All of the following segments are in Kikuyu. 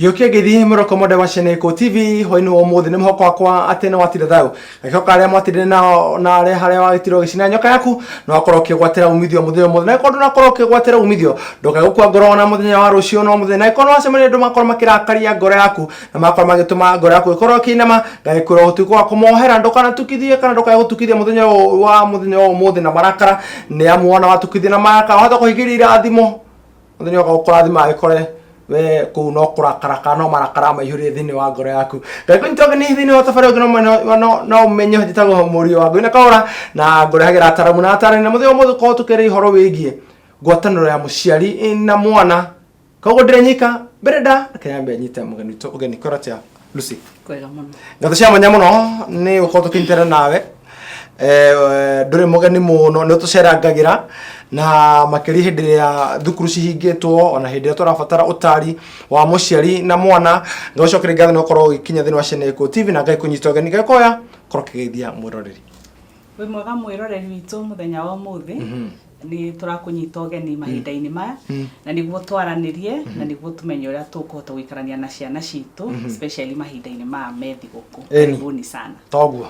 Gĩũkia ngeithi mũroko mwende wa Sheneko TV hwainĩ wa ũmũthĩ nĩ mũhoko wakwa atĩ nĩ watinda thayũ gagĩcoka arĩa mwatindire nao na arĩa harĩa wagĩtirwo gĩcina nyoka yaku no wakorwo ũkĩgwatĩra umithio mũthenya ũmũthĩ na ĩkorwo ndũnakorwo ũkĩgwatĩra umithio ndũkae gũkua ngoro ona mũthenya wa rũciũ no mũthenya na ĩkorwo nĩwacemania andũ makorwo makĩrakaria ngoro yaku na makorwo magĩtũma ngoro yaku ĩkorwo ĩkĩinama ngagĩkwĩra ũtuĩke wa kũmohera ndũkanatukithie kana ndũkae gũtukithia mũthenya ũyũ wa mũthenya wa ũmũthĩ na marakara nĩ amu wona watukithia na marakara wahota kũhingĩria irathimo Mũthenya ũka gũkũrathima agĩkore we kũu no kũrakara kana no marakara maihũrire thĩinĩ wa ngoro yaku. Ngai kũnyita ũgeni thĩinĩ wa tabarĩra ũngĩ no ũmenye njĩtagwo mũriũ wa Ngũi na Kaũra na ngũrehagĩra ataramu na atarani na mũthenya ũmũthĩ ũkorwo tũkĩaria ũhoro wĩgiĩ ngwatanĩro ya mũciari na mwana. Koguo ndĩrĩ nyika mbere nda reke nyambe nyite mũgeni witũ ũgeni kwĩra atĩa Lucy. Kwega mũno. Ngatho cia mwanya mũno nĩ gũkorwo tũkĩnyitana nawe. Eh, ndũrĩ mũgeni mũno nĩ ũtũcerangagĩra na makĩria hĩndĩ ĩrĩa thukuru cihingĩtwo ona hĩndĩ ĩrĩa tũrabatara ũtari wa mũciari na mwana. Ngagũcokeria ngatho nĩ gũkorwo ũgĩkinya thĩinĩ wa Sheneko TV na Ngai kũnyita ũgeni. Ngakoya korwo ũkĩgeithia mwĩroreri. Wĩ mwega mwĩroreri witũ mũthenya wa ũmũthĩ. Nĩ tũrakũnyita ũgeni mahinda-inĩ maya na nĩguo twaranĩrie na nĩguo tũmenye ũrĩa tũkũhota gũikarania na ciana citũ especially mahinda-inĩ maya me thigũkũ. Karibuni sana. Toguo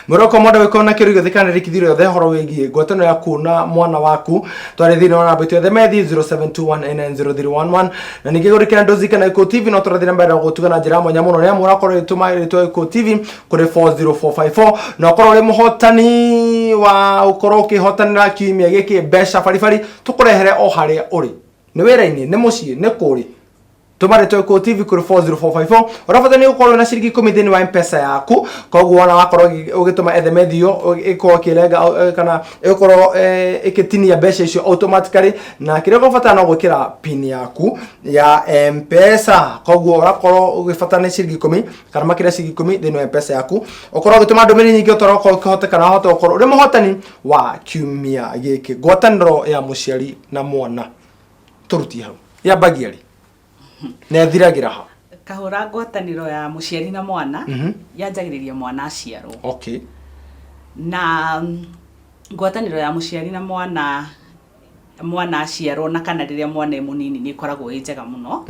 mũroko mwenda gũkorwo na kĩũria gĩothe kana rĩkithiro yothe ũhoro wĩgiĩ ngwatanĩro ya kuona mwana waku twarĩ thĩinĩ wa namba itũ ya themethi 0721990311 na ningĩ gũrĩkĩra ndozi kana Gĩkũyũ TV no tũrathiĩ na mbere na gũtuga na njĩra ya mwanya mũno nĩ amu ũrakorwo ũgĩtũma rĩtwa Gĩkũyũ TV kũrĩ 40454 na ũkorwo ũrĩ mũhotani wa ũkorwo ũkĩhotanĩra kiumia gĩkĩ mbeca baribari tũkũrehere o harĩa ũrĩ nĩ wĩra-inĩ nĩ mũciĩ nĩ kũrĩ tũma rĩtwa Gĩkũyũ TV kũrĩ 40454 ũrabatara nĩ gũkorwo na ciringi ikũmi thĩinĩ wa mpesa yaku koguo wona wakorwo ũgĩtũma SMS ĩyo ĩkorwo ĩkĩrenga kana ĩgũkorwo ĩgĩtinia mbeca icio automatically na kĩrĩa ũgũbatara no gwĩkĩra pin yaku ya mpesa koguo ũrakorwo ũgĩbatara nĩ ciringi ikũmi kana makĩria ciringi ikũmi thĩinĩ wa mpesa yaku ũkorwo ũgĩtũma ndũmĩrĩri nyingĩ ũtorwo ũkorwo ũkĩhoteka na ũhote gũkorwo ũrĩ mũhotani wa kiumia gĩkĩ ngwatanĩro ya mũciari na mwana tũrutie hau yambagia rĩ na ĩthiragĩra ha? Kahũra ngwatanĩro ya mũciari na mwana yanjagĩrĩria mwana aciarwo. Na ngwatanĩro ya mũciari na mwana mwana aciarwo na kana rĩrĩa mwana e mũnini nĩ ĩkoragwo ĩ njega mũno.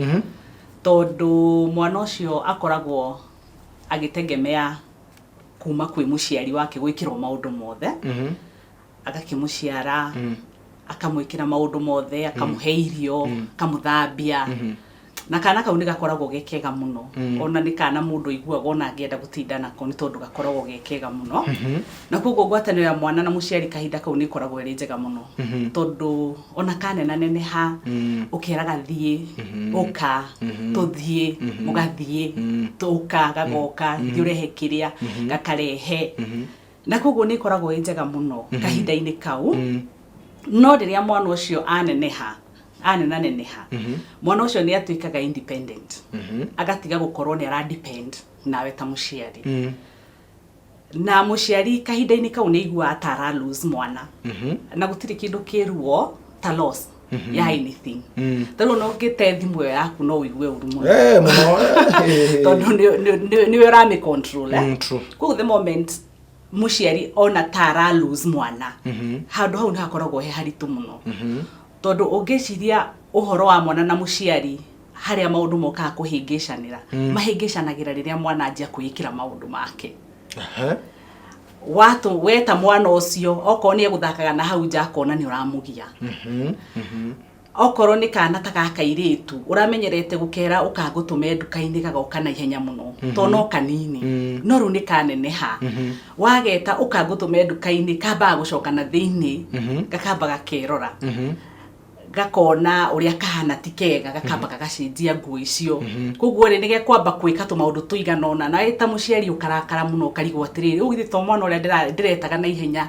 Tondũ mwana ũcio akoragwo agĩtegemea kuma kwĩ mũciari wake gwĩkĩrwo maũndũ mothe. Agakĩmũciara, akamwĩkĩra maũndũ mothe, akamũhe irio, akamũthambia. Na kana kau nĩ gakoragwo ge kega mũno. Ona nĩ kana mũndũ aiguaga ona angĩenda gũtinda nako nĩ tondũ gakoragwo ge kega mũno. Na koguo ngwatanĩro ya mwana na mũciari kahinda kau nĩ ĩkoragwo ĩrĩ njega mũno. Tondũ ona kanenaneneha, ũkeraga thiĩ, ũka, tũthiĩ, mũgathiĩ, ũka, gagoka, thiĩ ũrehe kĩrĩa, gakarehe. Na koguo nĩ ĩkoragwo ĩ njega mũno kahinda-inĩ kau. No rĩrĩa mwana ũcio aneneha, anenaneneha, mwana ũcio nĩ atuĩkaga independent. Agatiga gũkorwo nĩ ara depend nawe ta mũciari. Na mũciari kahinda-inĩ kau nĩ aiguaga ta ara lose mwana. Na gũtirĩ kĩndũ kĩ ruo ta loss ya anything. Ta rĩu ona ũngĩte thimũ ĩyo yaku no ũigue ũru mũno. Eh, mũno. Tondũ nĩwe ũramĩ control, eh? True. Koguo the moment mũciari ona ta ara lose mwana, handũ hau nĩ hakoragwo he haritũ mũno. Tondũ ũngĩciria ũhoro wa mwana na mũciari harĩa maũndũ mokaga kũhĩngĩcanĩra, mahĩngĩcanagĩra rĩrĩa mwana anjia kwĩĩkĩra maũndũ make. Watũ weta mwana ũcio okorwo nĩ egũthakaga na hau nja akona nĩ ũramũgia. Okorwo nĩ kana ta ga kairĩtu ũramenyerete gũkera ũkangũtũme nduka-inĩ gagoka na ihenya mũno tondũ no kanini. No rĩu nĩ kaneneha. Wageta ũkangũtũme nduka-inĩ kambaga gũcoka na thĩinĩ gakamba gakerora. Gakona ũrĩa kahana ti kega gakamba gagacenjia nguo icio. Koguo rĩ nĩ gekwamba gwĩka tũmaũndũ tũigana ũna nawe ta mũciari ũkarakara mũno ũkarigwo atĩrĩrĩ ũyũ githĩ to mwana ũrĩa ndĩretaga na ihenya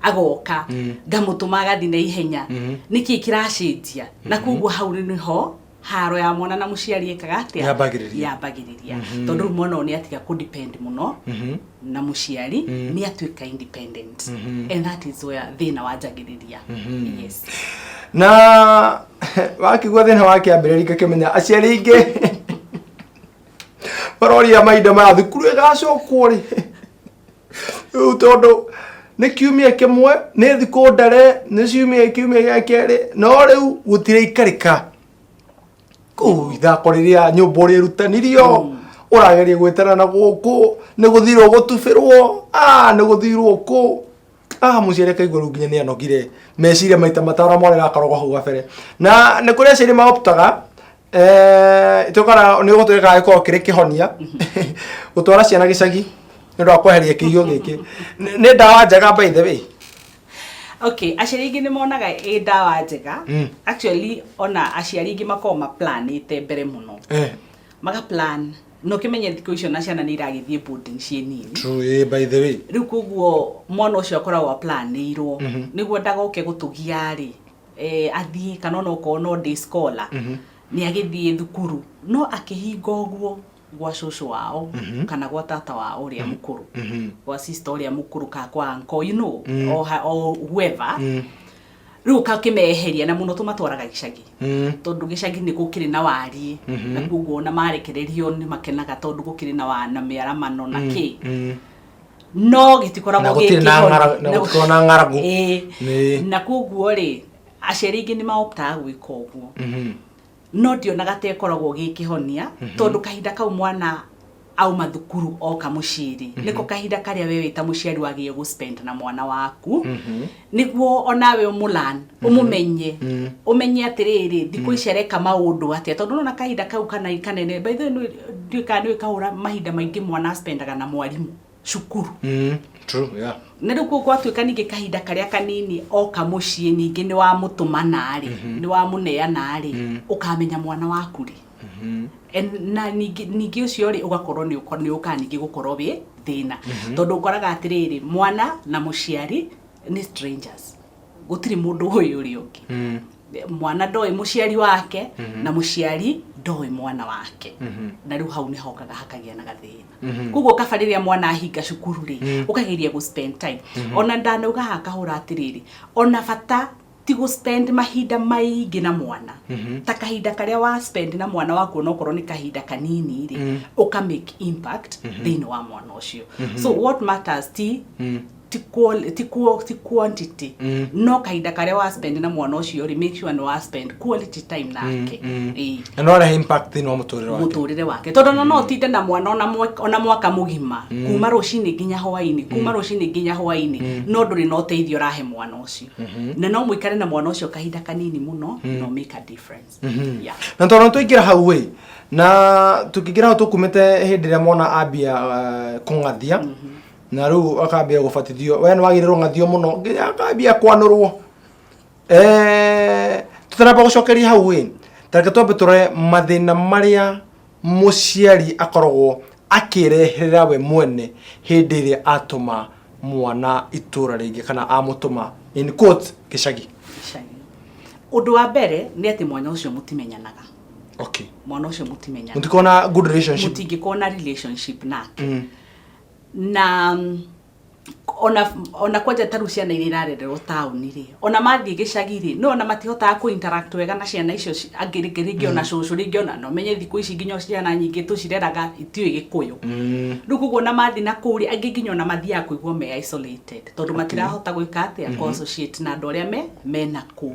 agoka ngamũtũma agathiĩ na ihenya nĩkĩ kĩracenjia? Na koguo hau nĩho haro ya mwana na mũciari ĩkaga atĩa? Yambagĩrĩria. Yambagĩrĩria. Tondũ rĩu mwana ũyũ nĩ atiga kũ depend mũno na mũciari, nĩ atuĩka independent. And that is where thĩna wanjagĩrĩria. Yes. Na wakĩgua thĩna wakĩambĩrĩria ngakĩmenya aciari aingĩ Maroria mahinda maya thukuru ĩgacokwo rĩ? Rĩu tondũ nĩ kiumia kĩmwe, nĩ thikũ ndare, nĩ ciumia, kiumia gĩa kerĩ, no rĩu gũtiraikarĩka kũu ithako rĩrĩa nyũmba ũrĩa ĩrutanirio ũrageria gwĩtana na gũkũ nĩ gũthirwo gũtubĩrwo, nĩ gũthirwo kũ, mũciari akaigua rĩu nginya nĩ anogire meciria maita matara mwana ĩrakoragwo hau gabere. Na nĩ kũrĩ aciari maoptaga, tũkara nĩ gũtuĩka gĩkorwo kĩrĩ kĩhonia gũtwara ciana gĩcagi nĩ ũndũ wa kweheria kĩihũ gĩkĩ. Nĩ ndawa njega, by the way? Okay, aciari aingĩ nĩ monaga ĩ ndawa njega. Actually, ona aciari aingĩ makoragwo maplanĩte mbere mũno. Maga plan na ũkĩmenye thikũ icio na ciana nĩ iragĩthiĩ boarding ciĩ nini. True, by the way. Rĩu koguo mwana ũcio akoragwo aplanĩirwo nĩguo ndagoke gũtũgia rĩ, athiĩ kana ona okorwo no day scholar, nĩ agĩthiĩ thukuru no akĩhinga ũguo gwa cũcũ wao kana gwa tata wao ũrĩa mũkũrũ, gwa sister ũrĩa mũkũrũ, kana kwa uncle, or whoever. Rĩu ũkakĩmeheria na mũno tũmatwaraga gĩcagi tondũ gĩcagi nĩ gũkĩrĩ na wariĩ na koguo ona marekererio nĩ makenaga tondũ gũkĩrĩ na na mĩaramano na kĩ, no gĩtikoragwo Na gũtirĩ na gĩ na gũtikoragwo na ng'aragu. Na koguo rĩ, aciari aingĩ nĩ maoptaga gwĩka ũguo, no ndionaga ta ĩkoragwo gĩ kĩhonia tondũ kahinda kau mwana auma thukuru oka mũciĩ rĩ, nĩko kahinda karĩa we wĩ ta mũciari wagĩrĩire gũ spend na mwana waku nĩguo onawe ũmũlan ũmũmenye, ũmenye atĩrĩrĩ, thikũ ici areka maũndũ atĩa, tondũ nona kahinda kau kana kanene, by the way, ndiũĩ kana nĩũĩ kahũra mahinda maingĩ mwana spendaga na mwarimũ cukuru. True, yeah. Na rĩu kũu gwatuĩka ningĩ kahinda karĩa kanini oka mũciĩ ningĩ nĩ wamũtũmana rĩ, nĩ wamũneana rĩ, ũkamenya mwana waku rĩ. And na ningĩ ũcio rĩ, ũgakorwo nĩ ũkaga ningĩ gũkorwo wĩ thĩna tondũ ũkoraga atĩrĩrĩ, mwana na mũciari nĩ strangers, gũtirĩ mũndũ ũyũ ũrĩa ũngĩ. Mwana ndoĩ mũciari wake na mũciari ndoĩ mwana wake, na rĩu hau nĩ hokaga hakagĩa na gathĩna. Koguo kaba rĩrĩa mwana ahinga cukuru rĩ, ũkageria gũ spend time. Ona ndanauga haha kahũra atĩrĩrĩ, ona bata ti gũ spend mahinda maingĩ na mwana, ta kahinda karĩa wa spend na mwana waku, onokorwo nĩ kahinda kanini rĩ, ũka make impact thĩinĩ wa mwana ũcio. So what matters ti quantity, no kahinda karĩa wa spend na mwana ũcio rĩ, make sure nĩ wa spend quality time nake. Ĩĩ. Na no arehe impact thĩinĩ wa mũtũrĩre wake. Mũtũrĩre wake, tondũ ona no ũtinde na mwana ona mwaka mũgima, kuma rũcinĩ nginya hwainĩ, kuma rũcinĩ nginya hwainĩ, no ndũrĩ na ũteithio ũrahe mwana ũcio, na no mũikare na mwana ũcio kahinda kanini mũno no make a difference, yeah. Na tondũ twaingĩra hau ĩ, na tũkĩingĩra hau tũkumĩte hĩndĩ ĩrĩa mwana ambia kũng'athia na rĩu akambia gũbatithio, we nĩ wagĩrĩirwo ng'athio mũno nginya akambia kwanũrwo. Tũtaramba gũcokeria hau ĩ, tareke twambe tũrore mathĩna marĩa mũciari akoragwo akĩreherera we mwene hĩndĩ ĩrĩa atũma mwana itũra rĩngĩ kana amũtũma, in quotes, gĩcagi. Gĩcagi. Ũndũ wa mbere nĩ atĩ mwana ũcio mũtimenyanaga. Mwana ũcio mũtimenyanaga. Mũtikorwo na good relationship. Mũtingĩkorwo na relationship nake. Na ona kwanja ta rĩu ciana iria irarererwo taũni rĩ, ona mathiĩ gĩcagi rĩ, no ona matihotaga kũ interact wega na ciana icio angĩ, rĩngĩ ona cũcũ, rĩngĩ ona no menye thikũ ici nginya ciana nyingĩ tũcireraga itiũĩ Gĩkũyũ. Rĩu koguo ona mathiĩ na kũu rĩ, angĩ nginya ona mathiaga kũigua me isolated tondũ matirahota gwĩka atĩa, kũ associate na andũ arĩa me mena kũu.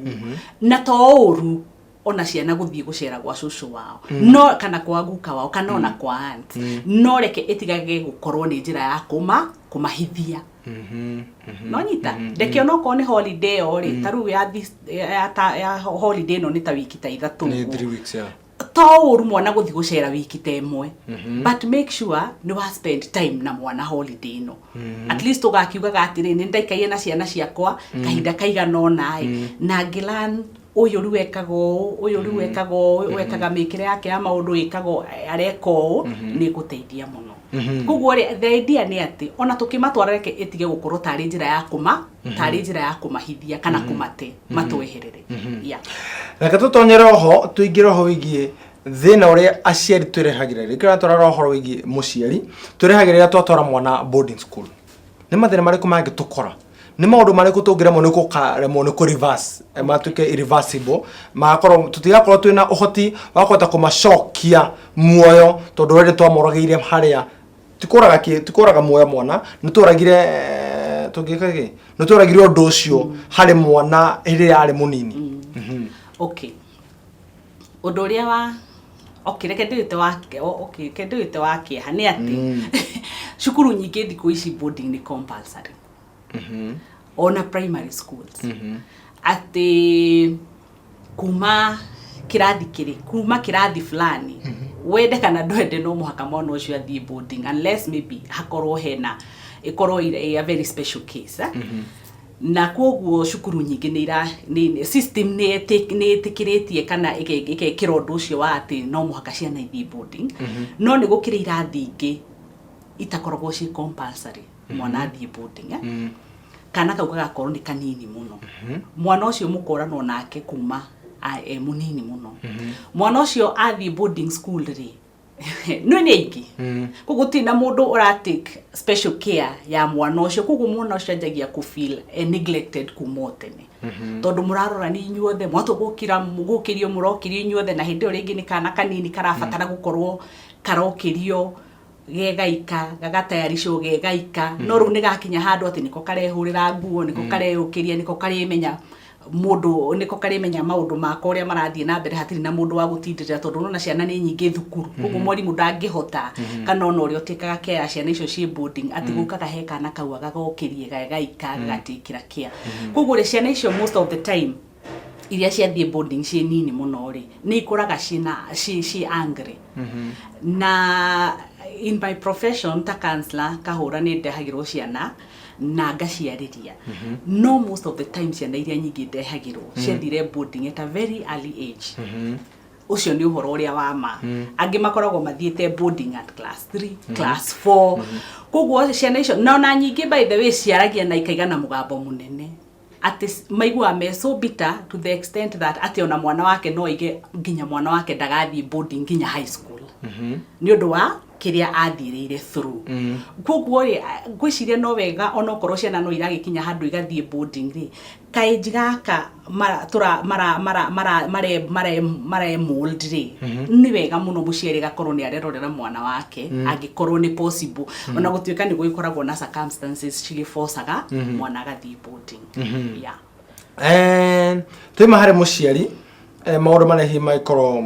Na to ũru ona ciana gũthiĩ gũcera gwa cũcũ wao no kana kwa guka wao kana ona kwa aunt, no reke ĩtigage gũkorwo nĩ njĩra ya kũmahithia. No nyita reke onokorwo nĩ holiday ĩyo rĩ, ta rĩu ya ya holiday ĩno nĩ ta wiki ta 3 Nĩ ũguo. 3 weeks, yeah. To ũru mwana gũthiĩ gũcera wiki ta ĩmwe, but make sure nĩ wa spend time na mwana holiday ĩno. At least ũgakiugaga atĩrĩ, nĩ ndaikaire na ciana ciakwa kahinda kaigana ũna ĩ, na ngĩlearn ũyũ rĩu ekaga ũũ, ũyũ rĩu ekaga ũũ, wekaga mĩkĩre yake ya maũndũ ĩkaga ũũ, areka ũũ, nĩ ĩgũteithia mũno. Koguo rĩ, the idea nĩ atĩ ona tũkĩmatwara reke ĩtige gũkorwo tarĩ njĩra ya kũma tarĩ njĩra ya kũmahithia kana kũmate matweherere, yeah. Reke tũtonyere oho, tũingĩre oho wĩgiĩ thĩna ũrĩa aciari twĩrehagĩra rĩngĩ twarora ũhoro wĩgiĩ mũciari twĩrehagĩra rĩrĩa twatwara mwana boarding school. Nĩ mathĩna marĩkũ mangĩtũkora? Nĩ maũndũ marĩkũ tũngĩremwo nĩ gũkaremwo nĩ kũ reverse, matuĩke irreversible, magakorwo tũtigakorwo twĩna ũhoti wa kũhota kũmacokia muoyo, tondũ already twamoragĩire harĩa? Ti kũraga muoyo mwana, nĩ tũragire, tũngĩka kĩ, nĩ tũragire ũndũ ũcio harĩ mwana hĩndĩ ĩrĩa arĩ mũnini. Okay, ũndũ ũrĩa wa, okay, reke ndĩwĩte wa, okay, reke ndĩwĩte wa kĩeha nĩ atĩ cukuru nyingĩ thikũ ici boarding nĩ compulsory, ona primary schools, atĩ kuma kĩrathi kĩrĩ kuma kĩrathi fulani, wende kana ndwende, no mũhaka mwana ũcio athiĩ boarding, unless maybe hakorwo hena ĩkorwo a very special case, eh? Na koguo cukuru nyingĩ nĩ ira nĩ system nĩ ĩtĩkĩrĩtie kana ĩgekĩra ũndũ ũcio wa atĩ no mũhaka ciana ithiĩ boarding. No nĩ gũkĩrĩ irathi ingĩ itakoragwo ciĩ compulsory mwana athiĩ boarding, eh? Kana kau gagakorwo nĩ kanini mũno, mwana ũcio mũkoranwo nake kuma e mũnini mũno. Mwana ũcio athiĩ boarding school rĩ, no nĩ aingĩ, koguo gũtirĩ na mũndũ ũra take special care ya mwana ũcio. Koguo mwana ũcio anjagia kũ feel neglected kuma o tene, tondũ mũrarora nĩ inyuothe mwatũ gũkĩra, gũkĩrio mũrokĩrio inyuothe, na hĩndĩ ĩyo rĩngĩ nĩ kana kanini karabatara gũkorwo karokĩrio gegaika, gagatayaricwo gegaika. No rĩu nĩ gakinya handũ atĩ nĩko karehũrĩra nguo, nĩko kareyũkĩria, nĩko karĩmenya mũndũ, nĩko karĩmenya maũndũ mako ũrĩa marathiĩ na mbere. Hatirĩ na mũndũ wa gũtindĩrĩra, tondũ nona ciana nĩ nyingĩ thukuru, koguo mwarimũ ndangĩhota, kana ona ũrĩa ũtĩkaga care ya ciana icio ciĩ boarding, atĩ gũkaga he kana kau agagokĩrie gegaika, gagatĩkĩra care. Koguo rĩ, ciana icio most of the time iria ciathiĩ boarding ciĩ nini mũno rĩ, nĩ ikũraga ciĩna ciĩ angry. Na in my profession ta counselor, kahũra nĩ ndehagĩrwo ciana na ngaciarĩria, no most of the time ciana iria nyingĩ ndehagĩrwo ciathire boarding at a very early age. Ũcio nĩ ũhoro ũrĩa wa ma. Angĩ makoragwo mathiĩte boarding at class 3, class 4. Koguo ciana icio na ona nyingĩ, by the way, ciaragia na ikaiga na mũgambo mũnene atĩ maiguaga me so bitter to the extent that atĩ ona mwana wake no aige nginya mwana wake ndagathiĩ boarding nginya high school, nĩ ũndũ wa kĩrĩa athiĩrĩire through. Koguo rĩ, ngwĩciria no wega onokorwo ciana no iragĩkinya handũ igathiĩ boarding rĩ, kaĩnji gaka mara tũra mara mara mara mare mare mare mold rĩ, nĩ wega mũno mũciari agakorwo nĩ arerorera mwana wake, angĩkorwo nĩ possible, ona gũtuĩka nĩ gũgĩkoragwo na circumstances cigĩbocaga mwana agathiĩ boarding, yeah. Twĩma harĩ mũciari, maũndũ marĩa hihi mangĩkorwo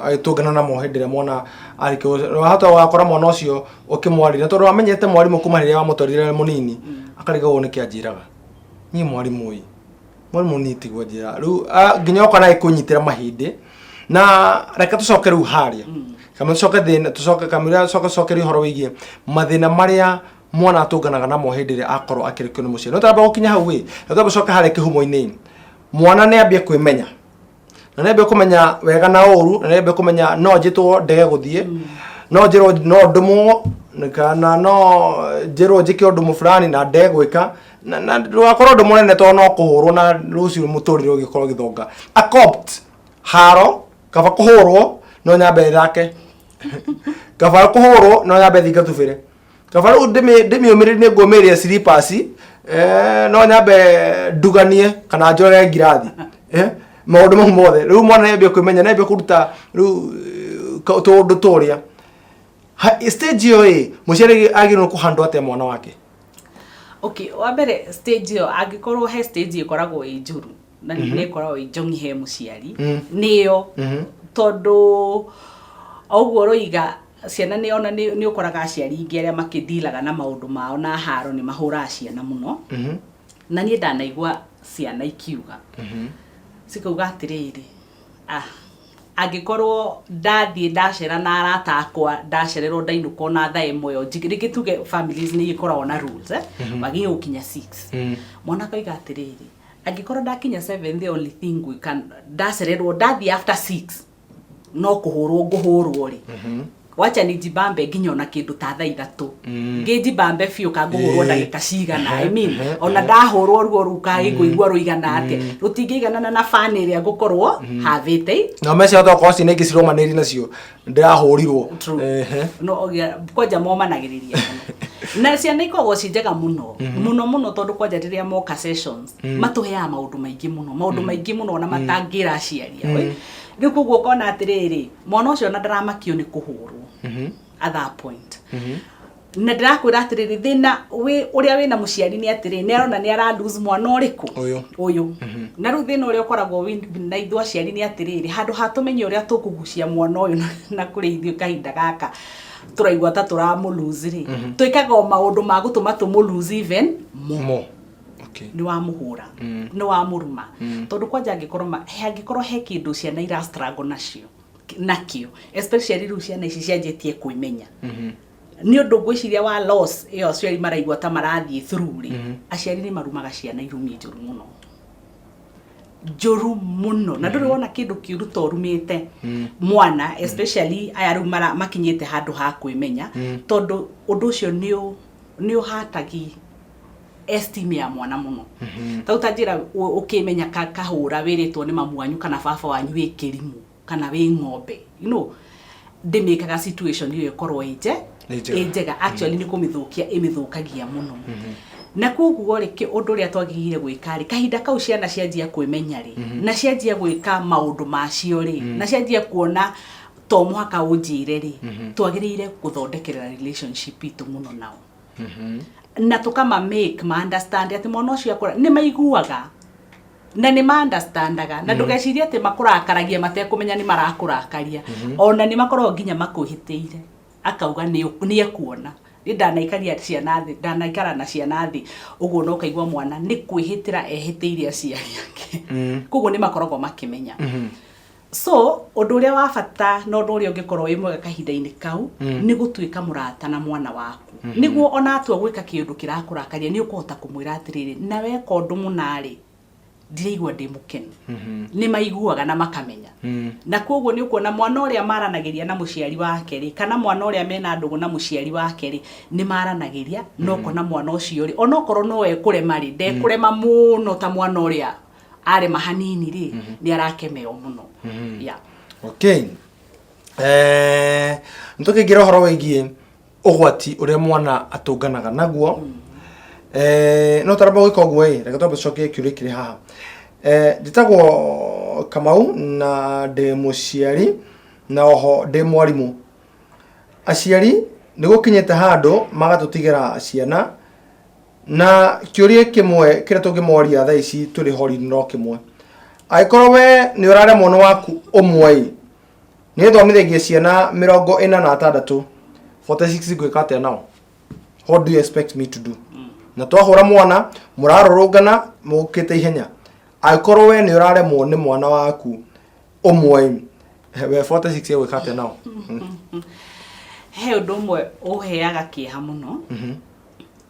agĩtũngana namo hĩndĩ ĩrĩa mwana arĩkia, wahota wakora mwana ũcio ũkĩmwarĩria, na tondũ wamenyete mwarimũ kuma rĩrĩa wamũtwarire arĩ mũnini, akarigagwo nĩkĩ anjĩraga niĩ mwarimũ ĩ, mwarimũ niĩ tiguo anjĩraga rĩu, nginya oka na agĩkũnyitĩra mahĩndĩ. Na reke tũcoke rĩu harĩa kamwe, tũcoke thĩna, tũcoke kamũira, tũcoke tũcokerie ũhoro wĩgiĩ mathĩna marĩa mwana atũnganaga namo hĩndĩ ĩrĩa akorwo akĩrekio nĩ mũciari. No tamba gũkinya hau ĩ, na twamba tũcoke harĩa kĩhumo-inĩ. Mwana nĩ ambie kwĩmenya, na nĩ ambie kũmenya wega na ũru, na nĩ ambie kũmenya no njĩtwo ndege gũthiĩ, no njĩrwo no ndũmwo, kana no njĩrwo njĩke ũndũ mũbulani na ndege gwĩka, na ndũgakorwo ũndũ mũnene, tondũ no kũhũrwo na rũciũ mũtũrĩre ũgĩkorwo ũgĩthonga. Acopt haro, kaba kũhũrwo no nyambe thake, kaba kũhũrwo no nyambe thiĩ ngatubĩre, kaba rĩu ndĩmĩũmĩrĩrie, nĩ ngũmĩrĩria slippers, no nyambe nduganie kana njore ngirathi, maũndũ mau mothe. Rĩu mwana nĩambia kwĩmenya, nĩambia kũruta rĩu tũũndũ tũrĩa. Stage ĩyo ĩ, mũciari agĩrĩirwo kũhandwo atĩa mwana wake? Okay, wa mbere, stage ĩyo, angĩkorwo he stage ĩkoragwo ĩ njũru na nĩ ĩkoragwo ĩ njong'i he mũciari, nĩyo, tondũ o ũguo ũroiga, ciana nĩ ona nĩ ũkoraga aciari ingĩ arĩa makĩndilaga na maũndũ mao na haro nĩ mahũraga ciana mũno. Na niĩ ndanaigua ciana ikiuga, cikauga atĩrĩrĩ, "Ah, angĩkorwo ndathiĩ ndacera na arata akwa, ndacererwo ndainũka ona thaa 1 ĩyo rĩngĩ," tuge families nĩ igĩkoragwo na rules, wagĩrĩirwo gũkinya 6. Mwana akauga atĩrĩrĩ, "Angĩkorwo ndakinya 7, the only thing we can, ndacererwo ndathiĩ after 6, no kũhũrwo ngũhũrwo rĩ, wacha nijibambe nginya ona kĩndũ ta thaa 3, ngĩnjibambe biũ ka ngũhũrwo ndagĩka cigana." I mean, ona ndahũrwo ruo rũu kaĩ ngũigua rũigana atĩa, rũtingĩiganana na fan ĩrĩa ngũkorwo havĩte. Na mecia tokorwo ciana ingĩ ciromanĩrie nacio, ndĩrahũrirwo. True. No kwanja momanagĩrĩria mũno. Na ciana ikoragwo ci njega mũno mũno mũno, tondũ kwanja rĩrĩa moka sessions matũheaga maũndũ maingĩ mũno, maũndũ maingĩ mũno ona matangĩra aciari ao. Rĩu koguo ũkona atĩrĩrĩ, mwana ũcio ona ndaramakio nĩ kũhũrwo at that point. Na ndĩrakwĩra atĩrĩrĩ, thĩna wĩ ũrĩa wĩna mũciari nĩ atĩrĩ, nĩ arona nĩ ara lose mwana ũrĩkũ? Ũyũ. Ũyũ. Na rĩu thĩna ũrĩa ũkoragwo wĩ na ithuĩ aciari nĩ atĩrĩrĩ, handũ ha tũmenye ũrĩa tũkũgucia mwana ũyũ na kũrĩ ithuĩ kahinda gaka tũraigua ta tũramũ lose rĩ, twĩkaga o maũndũ ma gũtũma tũmũ lose even more. Mo, okay. Nĩ wamũhũra, nĩ wamũruma, tondũ kwanja angĩkorwo angĩkorwo he kĩndũ ciana ira struggle nacio nakĩo, especially rĩu ciana ici cianjĩtie kwĩmenya, nĩ ũndũ ngwĩciria wa loss ĩyo aciari maraigua ta marathiĩ through rĩ, aciari nĩ marumaga ciana irumi njũru mũno, njũru mũno. Na ndũrĩ wona kĩndũ kĩũru ta ũrumĩte mwana, especially aya rĩu makinyĩte handũ ha kwĩmenya, tondũ ũndũ ũcio nĩ ũhatagi esteem ya mwana mũno. Tau ta njĩra ũkĩmenya kahũra wĩrĩtwo nĩ mamu wanyu kana baba wanyu wĩ kĩrimũ kana wĩ ng'ombe, ndĩmĩkaga situation ĩyo ĩkorwo ĩ nje Ĩ njega. Ĩ njega. Actually nĩ kũmĩthũkia ĩmĩthũkagia mũno. Na koguo rĩ, ũndũ ũrĩa twagĩrĩire gwĩka rĩ, kahinda kau ciana cianjia kwĩmenya rĩ, na cianjia gwĩka maũndũ macio rĩ, na cianjia kuona to mũhaka ũnjĩre rĩ, twagĩrĩire gũthondekerera relationship itũ mũno nao na tũkama make ma understand atĩ mwana ũcio akũra nĩ maiguaga na nĩ ma understandaga. Na ndũgecirie atĩ makũrakaragia matekũmenya nĩ marakũrakaria. Ona nĩ makoragwo nginya makwĩhĩtĩire, akauga nĩ ekuona. Nĩ ndanaikaria ciana thĩ, ndanaikara na ciana thĩ ũguo, na ũkaigua mwana nĩ kwĩhĩtĩra ehĩtĩire aciari ake. Koguo nĩ makoragwo makĩmenya. So ũndũ ũrĩa wa bata na ũndũ ũrĩa ũngĩkorwo wĩ mwega kahinda-inĩ kau nĩ gũtuĩka mũrata na mwana waku, nĩguo ona atua gwĩka kĩũndũ kĩrakũrakaria, nĩ ũkũhota kũmwĩra atĩrĩrĩ, na weka ũndũ mũna rĩ, ndiraigua ndĩ mũkenu. Nĩ maiguaga na makamenya. Na koguo nĩ ũkuona mwana ũrĩa maranagĩria na mũciari wake rĩ, kana mwana ũrĩa mena ndũgũ na mũciari wake rĩ, nĩ maranagĩria, na ũkona mwana ũcio rĩ, onokorwo no ekũrema rĩ, ndekũrema mũno ta mwana ũrĩa arema hanini rĩ, nĩ arakemeo mũno, yeah. Okay, nĩ tũkĩingĩra ũhoro wĩgiĩ ũgwati ũrĩa mwana atũnganaga naguo. No taramba gwĩka ũguo ĩ, reke twambe tũcokie kĩũria kĩrĩ haha. Njĩtagwo Kamau na ndĩ mũciari na oho ndĩ mwarimũ. Aciari nĩ gũkinyĩte handũ magatũtigĩra ciana, na kĩũria kĩmwe kĩrĩa tũngĩmoria thaa ici tũrĩ hori no kĩmwe: angĩkorwo we nĩ ũraremwo nĩ waku ũmwe ĩ, nĩ thomithagia ciana 46, 46 ngwĩka atĩa nao? What do you expect me to do? Na twahũra mwana mũrarũrũngana mũkĩte ihenya. Angĩkorwo we nĩ ũraremwo nĩ mwana waku ũmwe ĩ, we 46 egwĩka atĩa nao? He ũndũ ũmwe ũheaga kĩeha mũno,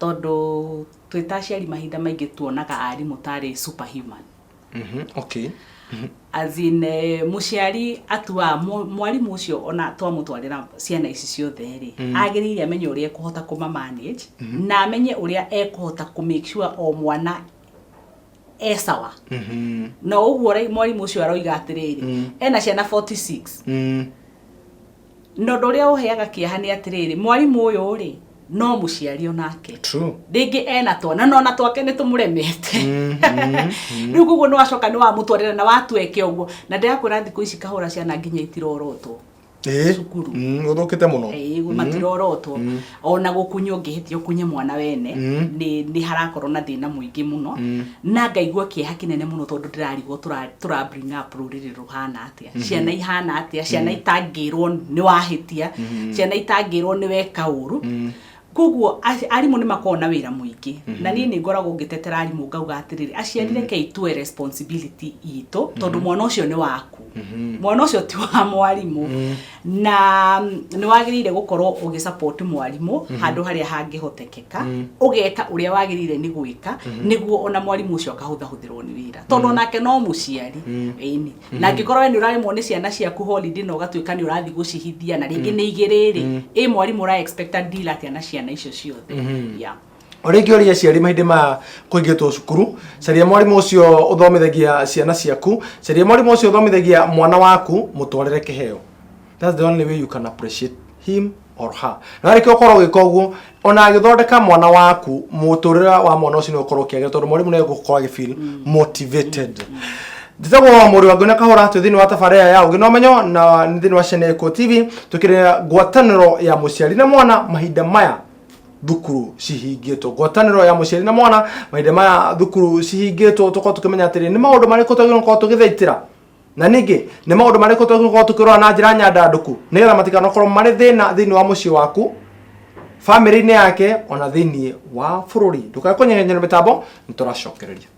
tondũ twĩ ta aciari mahinda maingĩ tuonaga arimũ tarĩ superhuman. As in, mũciari atuaga mwarimũ ũcio ona twamũtwarĩra ciana ici ciothe rĩ, agĩrĩire amenye ũrĩa ekũhota kũma manage na amenye ũrĩa ekũhota kũ make sure o mwana e sawa. Na ũguo mwarimũ ũcio aroiga atĩrĩrĩ, ena ciana 46. Na ũndũ ũrĩa ũheaga kĩeha nĩ atĩrĩrĩ, mwarimũ ũyũ rĩ, no mũciari onake. Rĩngĩ ena twana na ona twake nĩ tũmũremete. Rĩu koguo nĩ wacoka nĩ wamũtwarĩra na watueke ũguo. Na ndĩrakwĩra thikũ ici kahũra ciana nginya itirorotwo cukuru. Gũthũkĩte mũno. Ĩĩ, matirorotwo. Ona gũkunywo ũngĩhĩtia ũkunye mwana wene, nĩ harakorwo na thĩna mũingĩ mũno. Na ngaigua kĩeha kĩnene mũno, tondũ ndĩrarigwo tũra bring up rũrĩrĩ rũhana atĩa, ciana ihana atĩa, ciana itangĩrwo nĩ wahĩtia, ciana itangĩrwo nĩ weka ũru. Koguo arimũ nĩ makoragwo na wĩra mũingĩ. Na niĩ nĩ ngoragwo ngĩtetera arimũ, ngauga atĩrĩrĩ, aciari rekei tuoe responsibility itũ, tondũ mwana ũcio nĩ waku, mwana ũcio ti wa mwarimũ. Na nĩ wagĩrĩire gũkorwo ũgĩ support mwarimũ handũ harĩa hangĩhotekeka, ũgeka ũrĩa wagĩrĩire nĩ gwĩka, nĩguo ona mwarimũ ũcio akahũthahũthĩrwo nĩ wĩra, tondũ onake no mũciari. Ĩni na angĩkorwo we nĩ ũraremwo nĩ ciana ciaku holiday na ũgatuĩka nĩ ũrathiĩ gũcihithia na rĩngĩ nĩ igĩrĩ rĩ, ĩ mwarimũ ũra expect a deal atĩa na ciana icio ciothe? Yeah. O rĩngĩ ũria aciari, mahinda maya kũingĩtwo cukuru, caria mwarimũ ũcio ũthomithagia ciana ciaku, caria mwarimũ ũcio ũthomithagia mwana waku, mũtwarĩre kĩheo. That's the only way you can appreciate him. Or her. Na warĩkia gũkorwo ũgĩka ũguo, ona agĩthondeka mwana waku, mũtũrĩre wa mwana ũcio nĩ ũgũkorwo ũkĩagĩra, tondũ mwarimũ nĩ egũkorwo agĩ feel motivated. Njĩtagwo Mũrĩ wa Ngũi na Kahũra, twĩ thĩinĩ wa tabarĩra ya Ũgĩ na Ũmenyo na nĩ thĩinĩ wa Channel Eco TV, tũkĩrĩa ngwatanĩro ya mũciari na mwana mahinda maya thukuru cihingĩtwo. Ngwatanĩro ya mũciari na mwana mahinda maya thukuru cihingĩtwo, tũkorwo tũkĩmenya atĩrĩ, nĩ maũndũ marĩkũ twagĩrĩirwo gũkorwo tũgĩthaitĩra, na ningĩ nĩ maũndũ marĩkũ twagĩrĩirwo gũkorwo tũkĩrora na njĩra nyandandũku nĩgetha matikanakorwo marĩ thĩna thĩinĩ wa mũciĩ waku, bamĩrĩ-inĩ yake, ona thĩinĩ wa bũrũri. Ndũkae kũnyegenyera mĩtambo, nĩ tũracokereria.